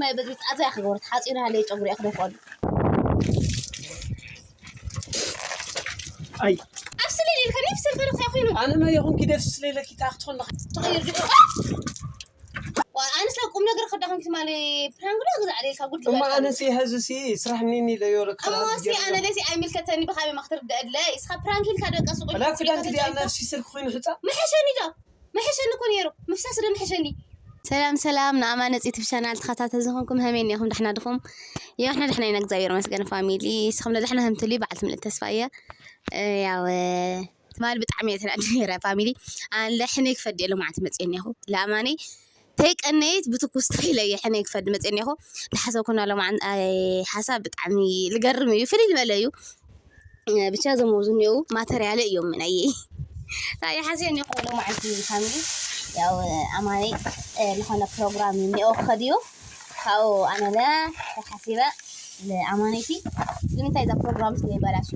ማይ በጥቢጥ ኣዛ ክገብሮ ተሓፂሩ ሃለ ጨጉሪ ክደፍኣሉ። ኣይ ኣብ ስለ ኢልካ ናይ ፍስል ከዶ እንታይ ኮይኑ? ኣነ መ ይኹን ኪደፍ ስለ ኢለኪ ታክቶን ተቐይር ድዩ? ኣነስ ቁም ነገር ከዳኹም ትማሊ ፕራንክ ዶ ግዛዕ ደልካ ጉድ እማ ኣነሲ ሀዚ ሲ ስራሕ ኒኒ ለዮ ለካ እሞ ሲ ኣነ ለሲ ኣይምልከተኒ ብኻበይ ማክትር ደለ እስኻ ፕራንክ ኢልካ ደቀ ሱቕ ላ ክዳን ክዲያ ነፍሲ ስልክ ኮይኑ ሕፃ መሐሸኒ ዶ መሐሸኒ እኮ ነይሩ ምፍሳስ ዶ መሐሸኒ። ሰላም ሰላም ንኣማነ ዩቲብ ቻናል ተኸታተልቲ ዝኾንኩም ከመይ እኒኹም? ደሕና ድኹም? ያው ንሕና ደሕና ኢና እግዚኣብሔር ይመስገን። ፋሚሊ ንስኹም ዶ ደሕና ከም ትህልዩ በዓል ትምልእ ተስፋ እየ። እ፣ ያው እ፣ ትማሊ ብጣዕሚ እየ ተናዲደ ነይረ ፋሚሊ። ኣነ ሕነ ክፈዲ እየ ሎማዓንቲ መፅየ እኒኹ ለኣማነ ተይቀነይት ብትኩስ ተይለ እየ ሕነ ክፈዲ መፅየ እኒኹ። ዝሓሰብኩና ሎማዓንቲ ኣይ፣ ሓሳብ ብጣዕሚ ዝገርም እዩ፣ ፍልይ ዝበለ እዩ። ብቻ እዞም ኣብዚ እኒኦ ማተርያለ እዮም ናይ ታይ ሓስየ እኒኦ ሎማዓንቲ ፋሚሊ። ያው ኣማነይ ዝኾነ ፕሮግራም እኒኦ ክኸድ እዩ። ካብኡ ኣነለ ተሓሲበ ለኣማነይቲ ንምንታይ እዛ ፕሮግራም ስለ ይበላሽ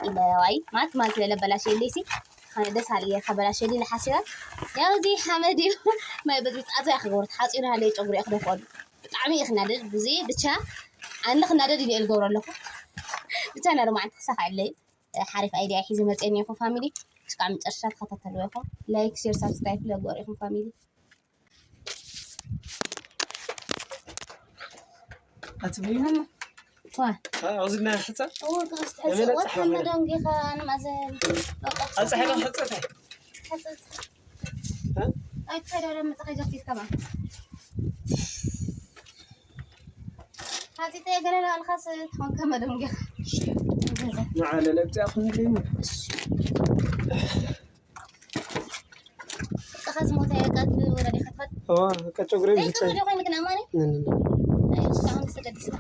ኢለ ዋይ ማለት ማለት ስለ ለበላሽ የለይሲ ኻነ ደስ ኣለ ከበላሽ የለ ሓሲበ። ያው እዚ ሓመድ እዩ ማይ በጥቢጥ ኣዛ ክገብሮ ተሓፂሩ ሃለ ጨጉሪ ክደፍኣሉ ብጣዕሚ እየ ክናደድ ግዜ ብቻ ኣነ ክናደድ ኢለ እየ ዝገብሮ ኣለኹ። ብቻ ናይ ሎማዓንቲ ክሳዕ ኣለይ ሓሪፍ ኣይድያ ሒዘ መፅአ እኒኹ ፋሚሊ። እስካብ መጨረሻ ተኸታተልዎ ኢኹም። ላይክ፣ ሼር፣ ሳብስክራይብ ለግበሩ ኢኹም ፋሚሊ። ኣትብይና ዋ ኣብዚ ናይ ሕፃ እዎ ተኸስተ የመነ ወጥ ጸሓፊ ነው። መደንጊኻ ንማዘን ኣፀሕና ሕፀታይ ኣይተደረ መጽኻ ይዘፍቲት ከማ ሓፂፀ ገለ ንባዕልኻስ ትኾንከ መደንጊኻ ንዓለ ለብፅያ ኩንድሪኒ ጥኻ ዝሞተ የቃት ወረዲ ከፈት እዋ ቀጨጉረ ዘይትወዲ ኮይንክ ንኣማኒ እስካሁን ተሰደዲስካ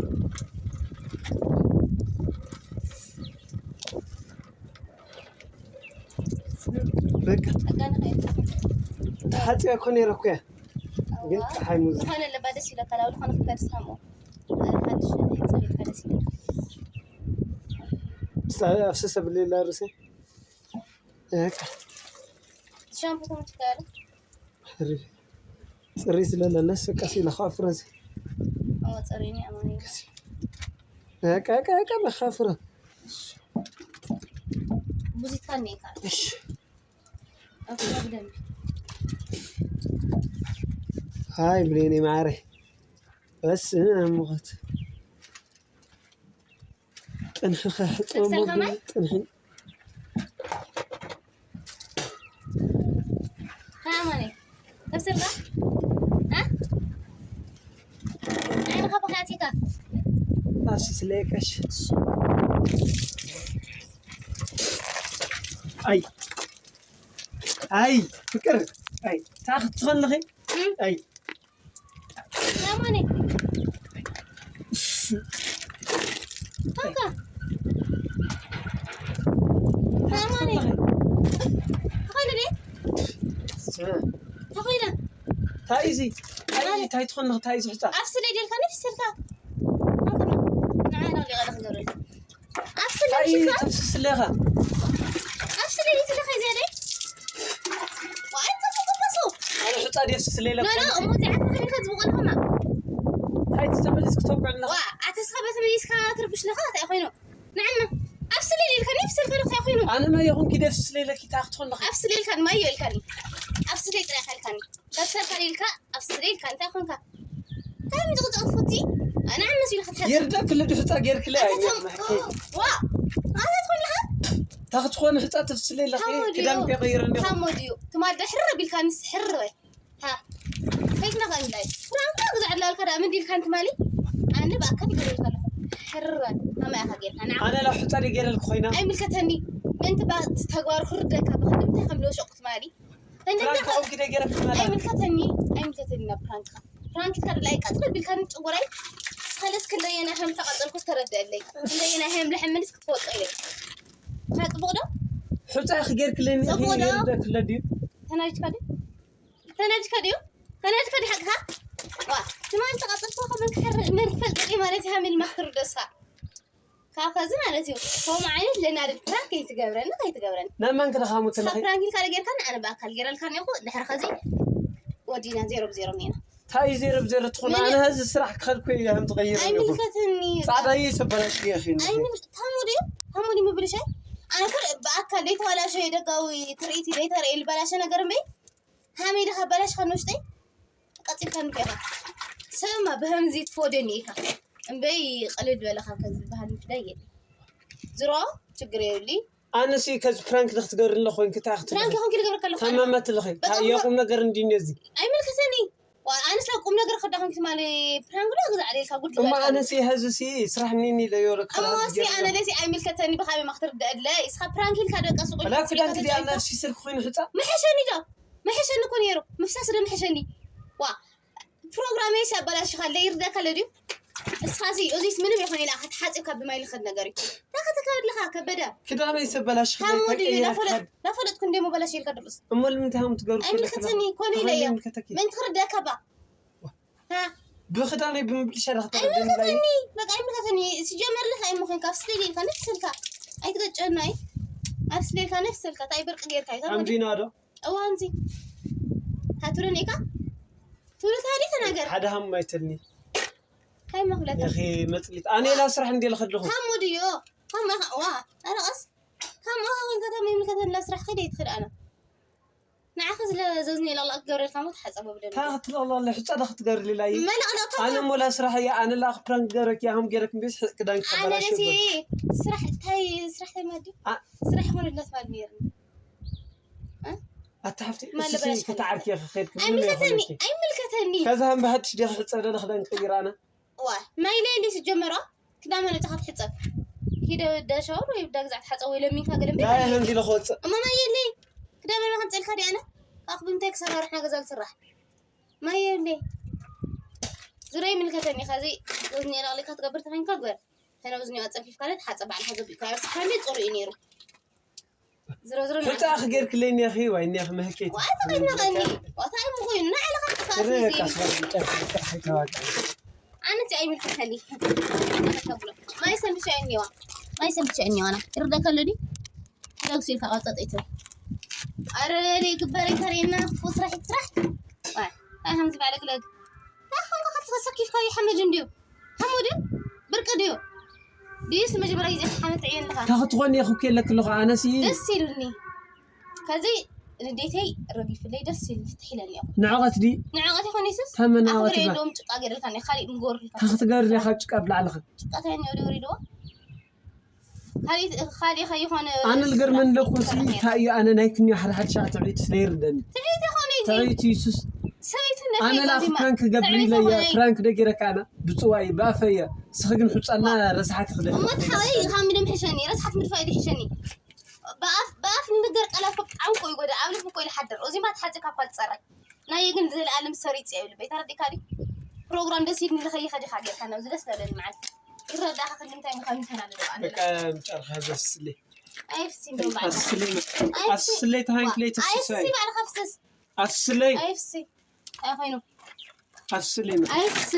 በቃ ተሓፂያ እኮ ነይረ እኮ እያ ግን ፀሓይ ሙዝ ዝኾነ ለባ ደስ ይለካ ላው ዝኾነ ክፈርስ ከምኡ ሓድሽ ሕፅብ ኢልካ ደስ ይለካ ኣብሰ ሰብሌላ ርሴ በቃ ሻምፖ ተመትካለ ፅሪ ስለለለስ ቀስ ኢለ ከዓ ፍረዚ ኣዎ ፅሪኒ ኣማኒ ቀቀቀ መኻፍረ ብዙትካ ኔካ እሺ ኣፍራ ብደንብ ሃይ ብሌኒ ማዕረ በስ ሙኸት ጥንሕኸ ሕፅቦ ተብሰልካ ማይ? ጥንሕን ሃማኒ ተብሰልካ እ ዓይንኻ ብኻቲካ ኣሲ ስለየቀሽ ኣይ ኣይ ፍቅር ኣይ ታኽት ትኸልኺ ኣይ ሃማኒ ሃካ ሃማኒ ተኸይለ ደ ተኸይለ ታይ እዚ ታይ ታይ ትኾን ታይ ዝሕፃ ኣብ ስለ ደልካ ነፍስልካ ንዓና ሊቐለ ክገብረልካ ኣብ ስለ ታይ ደልካ ተፍስስለኻ ኣብ ስለ ደልካ ዝያደ ዋይ ተፈቀሱ ኣነ ሕፃ ድየ ስስለለ ኖ ኖ እሞ እዚኣ ተኸሊካ ዝበቆልኩማ ታይ ተመልስ ክተውቅዕና ዋ ኣተስኻ በተመሊስካ ትርብሽ ለኻ እንታይ ኮይኑ ንዓና ኣብ ስለ ደልካ ነፍስልካ ዶ እንታይ ኮይኑ ኣነ መ ይኹን ኪደፍ ስለለኪ ታክቶን ኣብ ስለ ኢልካ ድማ ይልካኒ ኣብ ስለ ጥራይ ካልካኒ ተሰርካ ኢልካ ኣብ ስለ ኢልካ እንታይ ኮንካ እንታይ ምጥቕጥቕ ፉቲ ኣነ ዓመስ ኢልካ ትሓዝ የርዳ ክልዱ ሕፃ ጌርክለ ዋ ኣታ ትኾንካ ታክትኾን ሕፃ ተፍስለለኺ ሓሞድዮ። ክዳን ከይቀይረ እንዲኹ ሓሞድዩ ትማል ዳ ሕርር ቢልካንስ ሕርር በል ሃ ከይትና ከንላይ ፍራንካ ግዛዕላልካ ዳ ምንዲልካ እንትማሊ ኣነ ብኣካል ይገብረልካ ኣለኹ ሕርር በል ኣማያኻ ጌርካ ንዓ ኣነ ላ ሕፃ ጌረልክ ኮይና ኣይምልከተኒ ምእንቲ ባ ተግባሩ ክርደካ ብክንዲ ምንታይ ከም ለውሸቁ ትማሊ እንደ ፍራንካ ኦኪደ ጌረልክ ኮይና ኣይምልከተኒ ኣይምልከተኒ ናብ ፕራንክኻ ፕራንክካ ድላይ ቀጥል ቢልካኒ ጭጉራይ ሰለስ ክንደየና ከም ተቐጠልኩ ዝተረደአለይ ክንደየና ከም ልሕምልስ ክትፈልጦ እየ ካ ጽቡቕ ዶ ሕፃ ክጌርክለኒ ጽቡቕ ዶ? የርዳ ክለድዩ ተናጅካ ድዩ ተናጅካ ድዩ ተናጅካ ድዩ ሓቅኻ ዋ ትማን ተቐጠልኩ ከመን ክሕር መን ክፈልጥ ማለት ሃሚል ማክትር ደስኻ ካብ ከዚ ማለት እዩ ከምኡ ዓይነት ለናድድ ፕራንክ ከይትገብረኒ ከይትገብረኒ ናብ ማን ክደኻሙ ስኻ ተለኺ ፕራንክ ኢልካ ዶ ጌርካኒ ኣነ ብኣካል ጌረልካኒ እኮ ድሕሪ ከዚ ወዲና ዜሮ ብዜሮ ሜና እንታይ እዩ ዜሮ ብዜሮ ትኾን? ኣነ ሕዚ ስራሕ ክኸድኩ እየ ከም ዝቐይር ኣለኹ። ኣይምልከተኒ። ጻዕዳ እየ ሰበላሽ እየ ኺን። ኣይምል ታሞዲ ታሞዲ ምብልሻይ ኣነ ኩል ብኣካል ዘይተባላሸ ደጋዊ ትርኢት ዘይተረእየ ልባላሸ ነገር እምበይ ሃመይ ድኻ በላሽ ኸን ውሽጠይ ቀጺልካ ንከኻ ሰማ ብሃምዚ ትፎደኒ ኢኻ እምበይ ቀልል በለኻ ከዚ ዝበሃል ምፍዳይ የለ ዝሮ ችግር የብሊ ኣነሲ ከዚ ፕራንክ ንክትገብርለ ኮይንኪ እንታይ ክትብሊ? ፕራንክ ይኹን ክልገብረካ ኣለኹ ተመመትልኺ። በቃ የቁም ነገር እንዲነ እዚ። ኣይምልከተኒ ኣንስላ ቁም ነገር ከዳኹም ትማሊ ፕራንክ ዶ ግዛዕ ደልካ ጉድ እማ ኣነሲ ሀዚ ሲ ስራሕ ኒኒ ለዮረ እሞ ሲ ኣነ ደሲ ኣይምልከተኒ ብኻበይ ማ ክትርዳእ ድለ እስኻ ፕራንክ ኢልካ ደቀ ሱቁ ላ ክዳን ክዲ ኣላ ሲ ስልክ ኮይኑ ሕጻ መሐሸኒ ዶ መሐሸኒ እኮ ነይሩ ምፍሳስ ዶ መሐሸኒ ዋ ፕሮግራመይ ሲ ኣበላሽኻ ለይርዳካ ለድዩ እስኻ ሲ እዚስ ምንም ይኾን ኢላ ክትሓጽብካ ብማይ ልኸድ ነገር እዩ ታኸተካብድልኻ ከበደ ክዳነይ ሰበላሽ ሓሙድ እዩ ላፈለጥኩ እንደ መበላሽ ኢልካ ድርስ እሞ ንምንታይ ሃም ትገሩ ኣይምልከተኒ ኮነ ኢለ እዮ ምን ትኽርዳካ ባ ብኽዳነይ ብምብልሻ ዳኽተ ኣይምልከተኒ በቃ ኣይምልከተኒ ሲጀመር ልካ ኣይምኾንካ ኣብ ስሌል ኢልካ ነፍስ ስልካ ኣይትገጨና እዩ ኣብ ስሌልካ ነፍስ ስልካ ታይ ብርቂ ጌርካ እዩ ኣምዚና ዶ እዋ ኣምዚ ታትብለኒ ኢካ ትብሎ ታዲ ተናገር ሓደ ሃም ኣይተልኒ ታይ መክለታ ያኺ መጽሊት ኣነ ላ ስራሕ እንዴ ለኸድኹ ሃሙ ድዮ ሃሙ ኢኻ ዋ ኣረቀስ ሃሙ ኢኻ ኮይንካ ታም ይምልከተኒ ናብ ስራሕ ከይደ ይትኽእል ኣነ ንዓኺ ስለ ዘዝኒ ላላ ክገብረልካ ሞ ተሓጸቦ ብደም ታ ክትለቕለቕለ ሕጻ ዳ ክትገርልላ እዩ መለቕለቕታ ኣነ ሞላ ስራሕ እያ ኣነ ላ ፕራንክ ገረክ እያ ሃም ገረክ ቤስ ክዳን ኣነ ክበላሽ ደሲ ስራሕ ታይ ስራሕ ተማዲ ኣ- ስራሕ ይኾነላት ማለት ነይርኒ ኣታ ሓፍቲ ማለ እስሲ በላሽ ከተዓርኪ እየ ክኸድ ክብል ኣይምልከተኒ ይኾነኪ ኣይምልከተኒ ከዛ ሃም ብሓድሽ ዲኻ ሕጸ ደለ ክዳን ክቕይር ኣነ ዋ ማይ ለይሊ ስጀመሮ ክዳን መለጫኻ ትሕጸብ ሂደ ዳሻወር ወይ ዳ ግዛዕ ትሓጸብ ወይ ለሚንካ ገለ እምበር ናይ ሃም ዲለ ክወጽእ እሞ ማይ የለይ ክዳን መለማ ከምጸልካ ዲ ኣነ ኣኽ ብምንታይ ክሰራርሕ ና ገዛ ዝስራሕ ማይ የብለይ ዙረ ይምልከተኒ ከዚ እዝኒ የለቕሊካ ትገብር ተኸንካ ግበር ተነብዝኒ ኣጸፊፍካ ለ ትሓጸብ ባዕልካ ዘቢእካ ርስሓኒ ጽሩ እዩ ነይሩ ዝሮ ዝሮ ሕጻ ክጌርክለይ ኒኺ ወይ ኒኺ መህከይት ዋታ ከይነቐኒ ዋታ ኣይምኾይኑ ንዓለኻ ትረካ ክፋት ስራሕ ይጠፍእ ተዋቂ ኣነ እቲ ኣይምልከተኒ ማይ ሰንብሻ እኒዋ ማይ ሰንብሻ እኒዋና ይርደካ ኣለዲ ደግሲ ኢልካ ቀጠጢቱ ኣረ ግበረ ከሬና ስራሕ ስራሕ ኣይ ከምዚ ባለ ክለግ ታኸም ከ ተሰኪፍካ ይሐመድ እንዲዩ ሐሙድ ብርቅ ድዩ ድዩስ መጀመሪያ ግዜ ሓመት ዕየን ለኻ ታኽትኾን የኹ ከለክ ኣለኹ ኣነሲ ደስ ኢሉኒ ከዚ ንዴተይ ረጊፍለይ ደስ ኢሉ ፍትሕ ኢለኒ እኮ ንዕቐት ዲ ንዕቐት ይኾን ይስስ ተመናወት ኣኽብረ ባ የለውም ጭቃ ገደልካ ናይ ካሊእ ምጎር ኢልካ ታኽትገር ዲኻ ጭቃ ብላዕልኻ ጭቃ ታይ ነው ወሪድዎ ካሊእ ካሊእ ከይኾነ ኣነ ልገርመን ለኩሲ እንታይ እዩ ኣነ ናይ ክንዮ ሓደ ሓደ ሻዕ ትዕቢት ስለ ይርደኒ ትዕቢት ይኾነ እዩ ትዕቢት ይሱስ ሰበይትነት ኣነ ላ ኣይኮንማ ፕራንክ ክገብር ትዕቢት ኢለየ ይኾነ እዩ ፕራንክ ደጊረካ ኣነ ብፅዋይ ብኣፈየ ስኽግን ሕፀና ረስሓት ክደ እሞ ተሓወይ ካብ ምድም ሕሸኒ ረስሓት ምድፋይ ድሕሸኒ ብኣፍ ብኣፍ ንገር ቃላት እኮ ብጣዕሚ እኮ ይጎዳ ኣብ ልብ እኮ ይልሓድር እዚ ማ ተሓፂ ካብ ኳል ፀራይ ናይ ግን ዘለኣለም ሰሪፅ እዩ ልበይ ተረዲካ ዲ ፕሮግራም ደስ ይብል ንኸይኸ ዲኻ ጌርካ ነብዚ ደስ ለለኒ መዓልቲ ይረዳኻ ክንምታይ ምዃኑ ተናደደ ኣነ በቃ ጨርኻ ዘስሊ ኣይፍሲ እንደው ባዕልካ ኣስሊ ኣይፍሲ ኣስሊ ተሃንክለይ ኣይፍሲ ተስሳይ ባዕልካ ፍስስ ኣስለይ ኣይፍሲ እንታይ ኮይኑ ኣስሊ ኣይፍሲ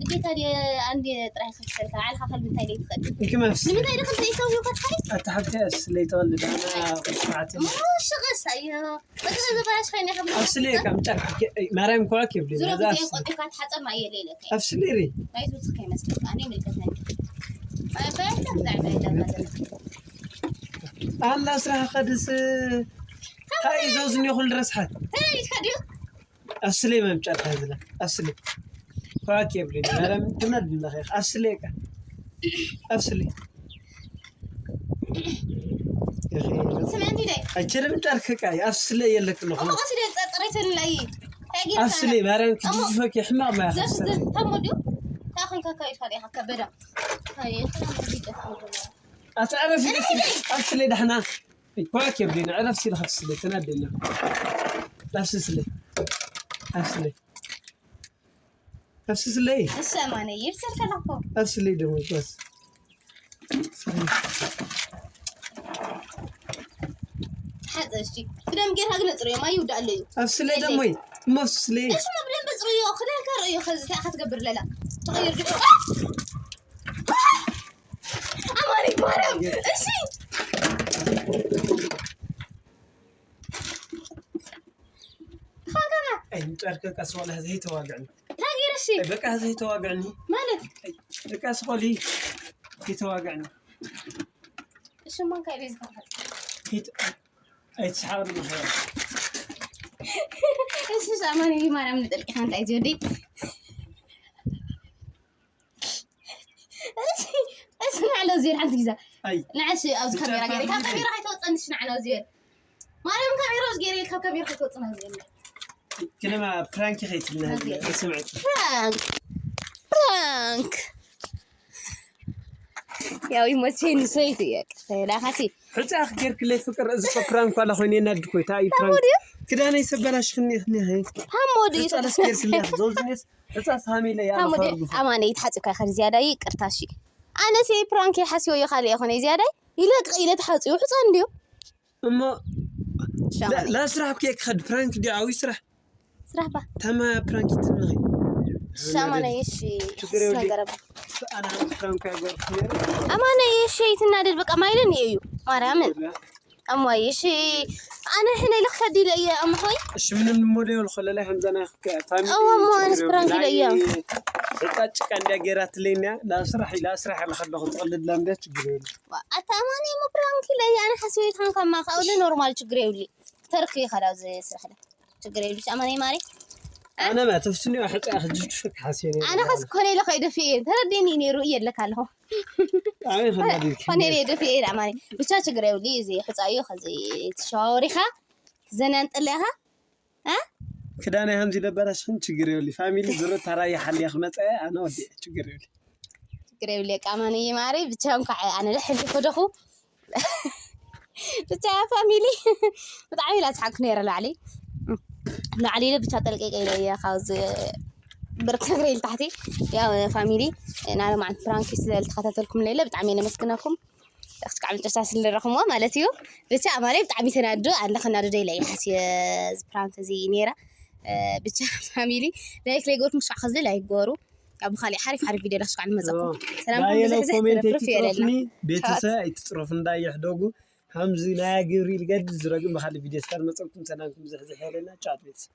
ግዴታ ዲ ኣንድ ጥራይ ክፍሰልካ ባዕልካ ከልቢ እንታይ ደይ ትኸድ እንክመ ኣስሊ ንምንታይ ዲ ክልተ ይሰውዩ ከትሓይ ኣታ ሓብቲ ኣስሊ ተወልድ ኣና ቁስዓት ሽቕስ ኣዮ በቲ ዘበላሽ ኸይነ ከም ኣስሊ ከም ጨርካ ማርያም ኮዓ ኬብሊ ዙሮ ነዛ ጊዜ ኣስሊ ቆጢካ ትሓፀብ ማየ ሌለ ኣስሊ ሪ ናይ ትውፅእ ከይመስለካ ኣነ ይምልከትኒ ኣይበልካ ብዛዕባ ይደማ ዘለካ ኣላ ስራሕኻ ድስ እንታይ እዩ ዘውዝኒ ኩሉ ረስሓት ተናዲድካ ድዩ ኣስሊ መምጫት ዝለ ኣስሊ ኳክ የብሊ ማርያም ትነድ ለኸ ኣስሊ ካ ኣስሊ ስምዕኒ ዳይ ኣችርም ጨርክካ ኣስሊ የለክ ኣለኹ እሞ ቀስ ደ ጠርጠረይተኒ ላይ ኣስሊ ማርያም ክጅፈክ ሕማቕ ማያ ዘፍዝፍ ተሞ ድዩ ታኸንካ ካይድካ ዲኻ ከበዳ ኣትዕረፊ ኣስሊ ዳሕና ኳክ የብሊ ንዕረፍ ሲል ከፍስለ ተናደና ኣፍስስለ ኣፍስለ ኣፍስስለይ እሰማነ ይብሰል ከለኮ ኣፍስለይ ደሞ ኳስ ሓፀ እሺ ብደም ጌርካ ግን ፅሩዮ ማይ ይውዳእ ኣለዩ ኣፍስለይ ደሞይ እሞ ኣፍስስለይ እሺ ብደም በፅሩዮ ክዳንካ ርእዮ ከዚ እንታይ ኢኻ ትገብር ለላ ተቐይር ድ ኣማኒ ማርያም እሺ ኣይምጠርከ ቀስ በላ ዘይተዋግዕኒ። ታጊር እሺ በቃ ዘይተዋግዕኒ። ማለት በቃ ስቆሊ ዘይተዋግዕኒ። እሺ ማን ካይሪ ዝኸፈት ፊት ኣይትስሓቕ ንመኸራ። እሺ ሳማን ይማርያም ንጠልቂ ሓንታ እዩ ጆዲ እሺ ንዕሎ ዝብል ሓንቲ ግዛ ኣይ ንዓሽ ኣብዚ ካሜራ ገይረ ካብ ካሜራ ከይተወፀንሽ ንዕሎ ዝብል ማርያም ካሜራ ኣብዚ ገይረ ካብ ካሜራ ከይተወፅና ዝብል ክነማ ፕራንክ ከይትልና ስምዕት ፕራንክ ፕራንክ ያው ይመቸኝ ሰይት እየ ላኻሲ ሕፃ ክገርክለይ ፍቅር እዚ እኮ ፕራንክ ዋላ ኮይኑ የናድድ እኮ እዩ። እንታይ እዩ ፕራንክ? ታሞዲ ክዳነይ ሰበላሽክኒ ኢኽኒ። ታሞዲ ሕፃ ለስገርክለይ ዞልዝኔስ ሕፃ ሳሚለ ያ ታሞዲ ኣማነ ይትሓጽካ ከዚ ዝያዳ ይቅርታ እሺ ኣነ ሲ ፕራንክ ይሓስዮ ይኻል ይኾነ ዝያዳ ይለቅ ኢለ ተሓጽዩ ሕፃን እንድዩ እሞ ሻማነ ላ ስራሕ እኮ ክኸድ ፕራንክ ዲ ዓብይ ስራሕ ስራሕ ባ ተማ ፕራንክ ትንኺ ሻማነ እሺ ችግር የብለይ። ገረባ ኣና ፕራንክ ያገርኩ ኣማነ እሺ ይትናደድ በቃ ማይለን እዩ ማርያምን ኣሞይ እሺ ኣነ ሕነ ኢለ ክኸድ ኢለ እየ ኣምኾይ እሺ ምንም ሞዴል ኾለላይ ከምዛና ፋሚሊ እዎ፣ እሞ ኣነስ ፕራንክ ኢለ እየ። ሕጣ ጭቃ እንዲያ ገይራትለይ እኒያ ናብ ስራሕ ኢላ ስራሕ ኢለ ከለኹ ትቕልድ ላምዳ ችግር የብሉ ኣታ ኣማኒ እሞ ፕራንክ ኢለ እየ ኣነ ሓስበ ይትሓን ከማ ካብኡ ኖርማል ችግር የብሉ ተርክ ይኸዳ ኣብዚ ስራሕ ዳ ችግር የብሉ ኣማኒ ማሪ ኣነ ማ ተፍስኒ ሕጣ ክጅቱ ሽክ ሓስየ ኣነ ከስ ኮነ ኢለ ከይደፊ እየ ተረዲኒ ነይሩ እየ ኣለካ ኣለኹ ኣይ ኸናዲ ኮነ ኢለ ደፊ እየ ኣማኒ ብቻ ችግር የብሉ እዚ ሕፃ እዩ ከዚ ትሸዋወሪኻ ዘናን ጥለኻ ክዳና ከምዚ ለበላሽኽን ችግር የብሉ ፋሚሊ ዝሮ ተራይ ሓልየ ክመፀ ኣነ ወዲ ችግር የብሉ ችግር የብሉ ኣማኒ ማሪ ብቻ እንኳዕ ኣነ ደሕን ከደኹ ብቻ ፋሚሊ ብጣዕሚ ኢላ ዝሓኩ ነይረ ላዕሊ ላዕሊ ኢለ ብቻ ጠልቂቀ ኢለ እየ ካብዚ ብርክ ነግረ ኢል ታሕቲ ያው ፋሚሊ ናለ መዓልቲ ፕራንክ ስለ ዝተኸታተልኩም ለይለ ብጣዕሚ እየ ነመስግነኩም ክስካዕ መጨረሻ ስለረኹምዎ ማለት እዩ ብቻ ኣማሪ ብጣዕሚ ተናዱ ኣለ ከናዱ ደይለ እየ ሓስየ ፕራንክ እዚ ነይራ ብቻ ፋሚሊ ላይክ ለይገርኩም ስዕ ከዚ ላይክ ገሩ ኣብ ካሊእ ሓሪፍ ሓሪፍ ቪድዮ ዳስካዕ ንመፀኩም ሰላምኩም ናየለው ብዝሕዝሕ ኮሜንት ትርፍርፍ የለና ኣይትፅረፍኒ ቤተሰብ ኣይትፅረፉ እንዳየሕደጉ ከምዚ ናይ ኣግብሪ ልገድ ዝረግም ብካሊ ቪድዮ ስካር መፀኩም ሰላምኩም ብዝሕዝሕ የለና ጫት ቤተሰብ